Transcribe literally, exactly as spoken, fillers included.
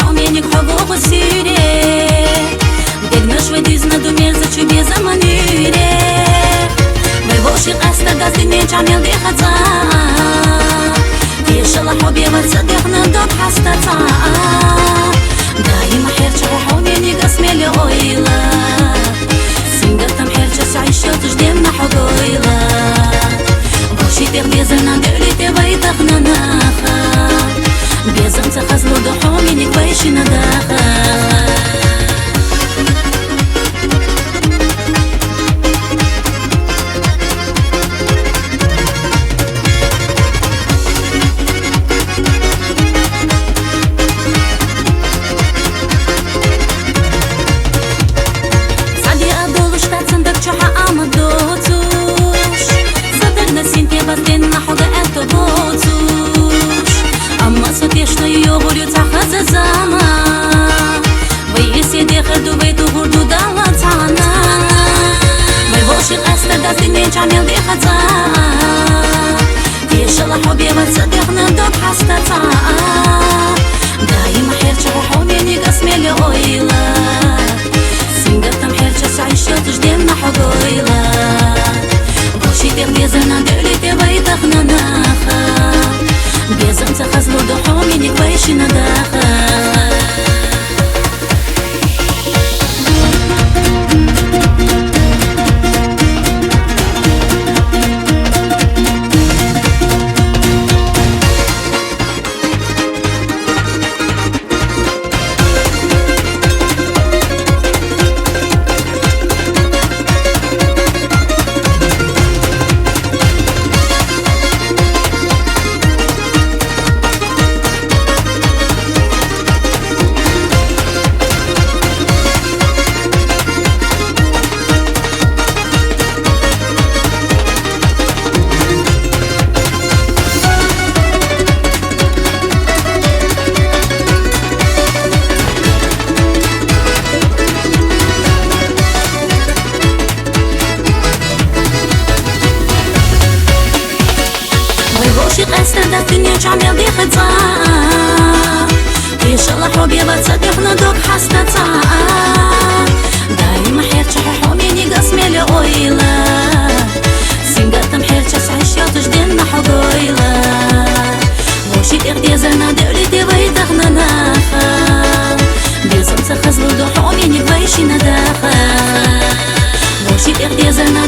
Хьо минег хьо вогӀу сийре, дегнаш вай дизна дуьнен зачу безам манийре. Вай вовши къаьстта даздинен чамел дехаза, тешала хьо беваца дехна дог хьаста цӀа. Даим хьерча хьо минег ас мел ойла, сингаттам хьерча сай шотуш демна хьо гойла. Вовши тӀех безана девлите вай тахна наха. Безам ца хазлу духу минег вай шина даха. Сади адолуш тацандаг чухьа ама доцуш. Садагна синте бастен нахуга это боцуш. Амма су тешна йогур ю цахаза зама. Вай исе дехар ду, вай дугур ду дала цана. Вай воши къаста дастинен чамел дехаза. Тешала хьо беваца дехна дог хьаста цӀа. Даим хьерча хьо минег ас мел ойла. Сингаттам хьерча сай шотуш демна хьо гойла. Воши тӀех безана девлите вай тахна наха. Безам ца хазлу духу минег вай шина даха. Вай воши къаста дастинен чамел дехаза. Тешала хьо беваца дехна дог хьаста цӀа. Даим хьерча хьо минег ас мел ойла. Сингаттам хьерча сай шотуш демна хьо гойла. Воши тӀех дезана девлите вай тахна наха. Безам ца хазлу духу минег вай шина даха. Воши тӀех дезана